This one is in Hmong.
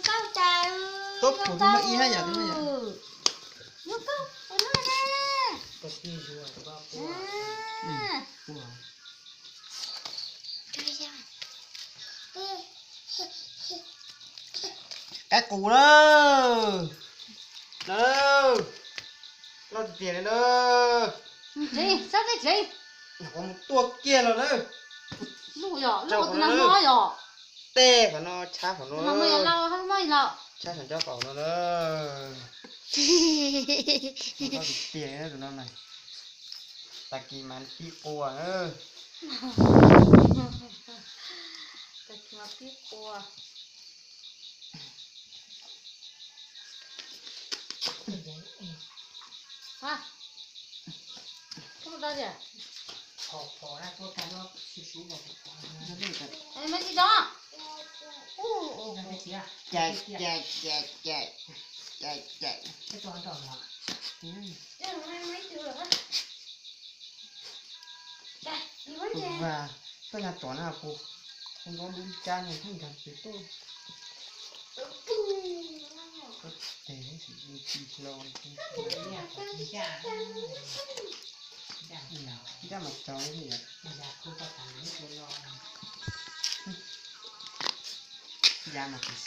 Koj cas, tuab pum twb muaj ib hab yam, twb muaj yam. Yuav koj tus no ne. Qaib qus na. No, loj tiag tiag li na. Tsev, sab teb tsev. Nyuam qhuav mus tuaj kiag los na. Lub yog, lub tus nag hmo yog. Tej qhov no, tshab qhov no. Tshab qhov ncauj qaum no na. Loj tiag tiag tus no na. Tag kis mas pib qua na. Tag kis mas pib qua. Caij, caij, caij, caij, caij, caij. Koj nyuag tsov na kuv, kuv nrov dub cab no pheej nrog kuv tuaj. Tes ib tsis hlo. Ncaj mas tsov li yom. Ya mas kuv